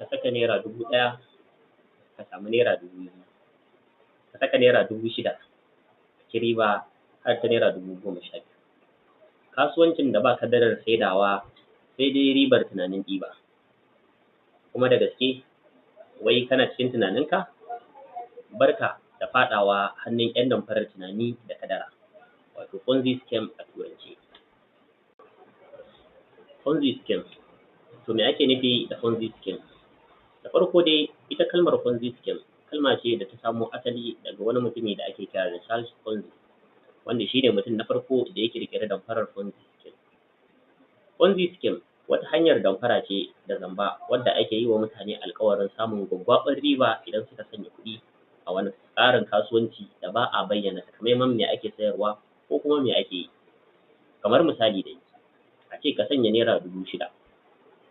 Ka saka ₦1,000, ka samu ₦2,000. Ka saka ₦6,000, ka ci riba har ta ₦12,000. Kasuwancin da ba kadarar saidawa, sai dai ribar tunanin ɗiba. Kuma da gaske wai kana cikin tunaninka? Barka da faɗawa hannun ƴan damfarar tunani da kadara, wato Ponzi scheme a turance. Ponzi scheme. To me ake nufi da Ponzi scheme? Da farko dai, ita kalmar Ponzi scheme kalma ce da ta samo asali daga wani mutumi da ake kira da Charles Ponzi, wanda shi ne mutum na farko da ya ƙirƙiri damfarar Ponzi scheme. Ponzi scheme wata hanyar damfara ce da zamba wadda ake yi wa mutane alƙawarin samun gwaggwaɓar riba idan suka sanya kuɗi a wani tsarin kasuwanci da ba a bayyana takamaiman me ake sayarwa ko kuma me ake yi. Kamar misali dai, a ce ka sanya ₦6,000,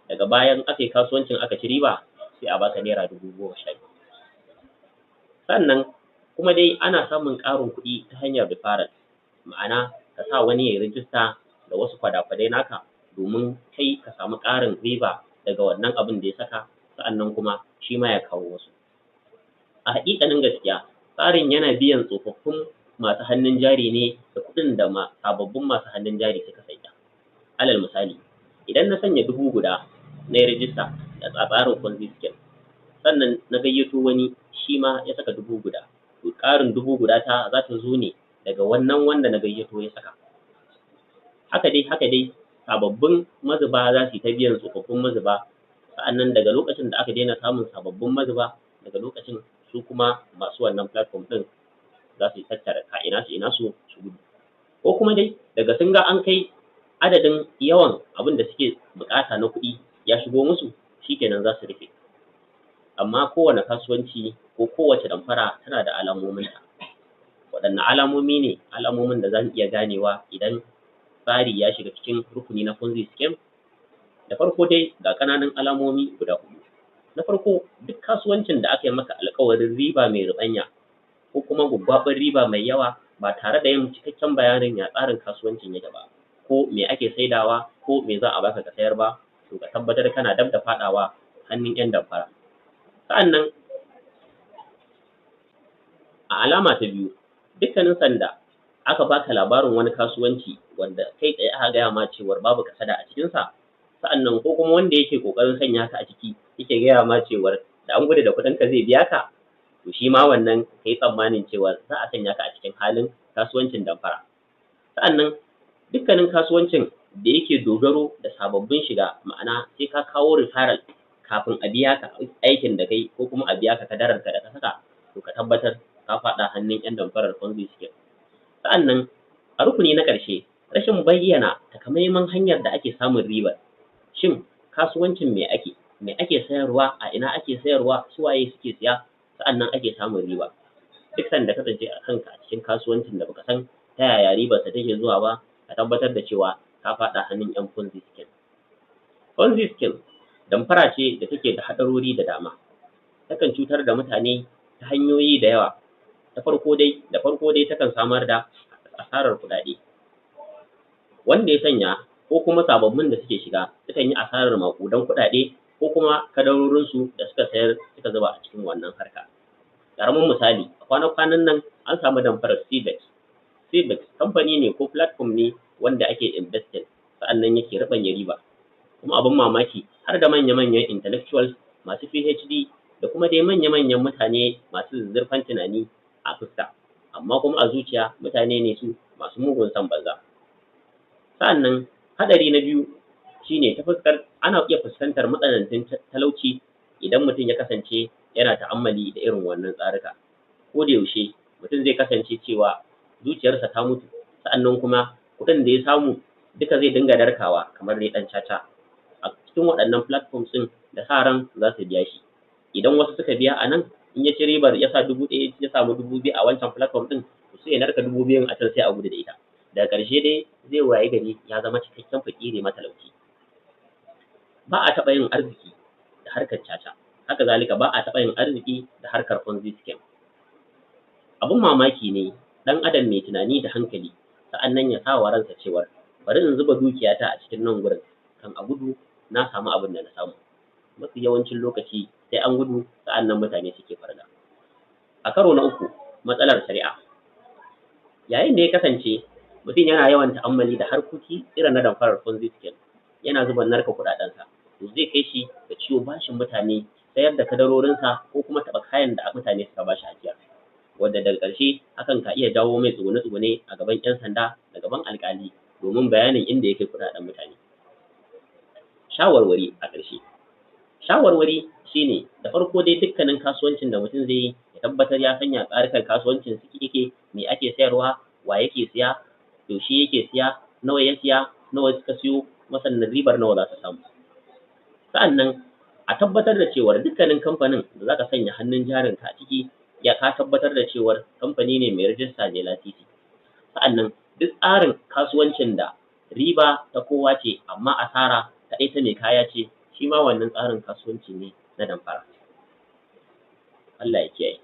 daga baya in aka yi kasuwancin aka ci riba, sai a baka ₦12,000. Sannan kuma dai ana samun ƙarin kuɗi ta hanyar referral, ma'ana ka sa wani ya yi rijista da wasu kwada-kwadai naka domin kai ka samu ƙarin riba daga wannan abin da ya saka, sa'annan kuma shi ma ya kawo wasu. A haƙiƙanin gaskiya, tsarin yana biyan tsofaffin masu hannun jari ne da kuɗin da sababbin masu hannun jari suka sanya. Alal misali, idan na sanya 1,000 na yi rijista da tsarin Ponzi scheme, sannan na gayyato wani shi ma ya saka 1,000, to ƙarin 1,000 ta za ta zo ne daga wannan wanda na gayyato ya saka. Haka dai haka dai, sababbin mazuba za su yi ta biyan tsofaffin mazuba, sa'annan daga lokacin da aka daina samun sababbin mazuba, daga lokacin su kuma masu wannan platform ɗin za su tattara ka ina su ina su su gudu. Ko kuma dai daga sun ga an kai adadin yawan abin da suke buƙata na kuɗi ya shigo musu, shikenan za su rufe. Amma kowane kasuwanci ko kowace damfara tana da alamominta. Waɗanne alamomi ne alamomin da za mu iya ganewa idan tsari ya shiga cikin rukuni na Ponzi scheme? Da farko dai, ga ƙananan alamomi guda huɗu. Na farko, duk kasuwancin da aka yi maka alƙawarin riba mai ruɓanya ko kuma gwaggwaɓar riba mai yawa ba tare da yin cikakken bayanin ya tsarin kasuwancin yake ba, ko me ake saidawa, ko me za a baka ka sayar ba, to ka tabbatar kana dab da faɗawa hannun ƴan damfara. Sa'annan a alama ta biyu, dukkanin sanda aka baka labarin wani kasuwanci wanda kai tsaye aka gaya ma cewar babu kasada a cikinsa, sa'annan ko kuma wanda yake ƙoƙarin sanya ka a ciki yake gaya ma cewar da an gudu da kuɗinka zai biya ka, to shi ma wannan ka yi tsammanin cewa za a sanya ka a cikin halin kasuwancin damfara. Sa'annan dukkanin kasuwancin da yake dogaro da sababbin shiga, ma'ana sai ka kawo referral kafin a biya ka aikin da kai ko kuma a biya ka kadararka da ka saka, to ka tabbatar ka faɗa hannun ƴan damfarar Ponzi scheme. Sa'annan a rukuni na ƙarshe, rashin bayyana takamaiman hanyar da ake samun ribar. Shin kasuwancin me ake, me ake sayarwa, a ina ake sayarwa, su waye suke siya, sa'annan ake samun riba? Duk sanda ka tsinci kanka a cikin kasuwancin da baka san ta yaya ribarsa take zuwa ba, ka tabbatar da cewa ka faɗa hannun ƴan Ponzi scheme. Ponzi scheme damfara ce da take da haɗarori da dama. Takan cutar da mutane ta hanyoyi da yawa. Ta farko dai, da farko dai, takan samar da asarar kuɗaɗe. Wanda ya sanya ko kuma sababbin da suke shiga sukan yi asarar maƙudan kuɗaɗe ko kuma kadarorinsu da suka sayar suka zuba a cikin wannan harka. Ƙaramin misali, a kwana-kwanan nan an samu damfarar CBEX. CBEX kamfani ne ko platform ne wanda ake investing, sa'annan yake ruɓanya riba. Kuma abin mamaki, har da manya-manyan intellectuals masu PhD da kuma dai manya-manyan mutane masu zuzzurfan tunani a fuska, amma kuma a zuciya mutane ne su masu mugun son banza. Sa'annan haɗari na biyu shine ta fuskar ana iya fuskantar matsanancin talauci idan mutum ya kasance yana ta'ammali da irin wannan tsarika. Ko da yaushe mutum zai kasance cewa zuciyarsa ta mutu, sa'annan kuma kuɗin da ya samu duka zai dinga narkawa kamar dai ɗan caca a cikin waɗannan platforms ɗin da sa ran za su biya shi. Idan wasu suka biya a nan, in ya ci ribar ya sa 1,000 ya samu 2,000 a wancan platform ɗin, to sai ya narka 2,000n a can, sai a gudu da ita. Daga ƙarshe dai zai wayi gari ya zama cikakken faƙiri matalauci. Ba a taɓa yin arziki da harkar caca, haka zalika ba a taɓa yin arziki da harkar Ponzi scheme. Abun mamaki ne ɗan adam mai tunani da hankali sa'annan ya sa wa ransa cewar bari in zuba dukiyata a cikin nan gurin, kan a gudu na samu abin da na samu. Mafi yawancin lokaci sai an gudu sa'annan mutane suke farga. A karo na uku, matsalar shari'a. Yayin da ya kasance mutum yana yawan ta'ammali da harkoki irin na damfarar Ponzi scheme, yana zuba narka kuɗaɗensa, to zai kai shi ga ciwo bashin mutane, sayar da kadarorinsa, ko kuma taɓa kayan da mutane suka bashi ajiya, wanda daga ƙarshe hakan ka iya jawo mai tsugune-tsugune a gaban 'yan sanda da gaban alƙali domin bayanin inda ya kai kuɗaɗen mutane. Shawarwari a ƙarshe. Shawarwari shine, da farko dai dukkanin kasuwancin da mutum zai yi, ya tabbatar ya sanya tsarukan kasuwancin su yake, me ake sayarwa, wa yake siya, yaushe yake siya, nawa ya siya, nawa suka siyo, kuma sannan ribar nawa za su samu. Sa'annan a tabbatar da cewar dukkanin kamfanin da zaka sanya hannun jarinka a ciki, ya ka tabbatar da cewar kamfani ne mai rajista, mai lasisi. Sa'annan duk tsarin kasuwancin da riba ta kowa ce amma asara kaɗai ta mai kaya ce, shi ma wannan tsarin kasuwanci ne na damfara. Allah ya kiyaye.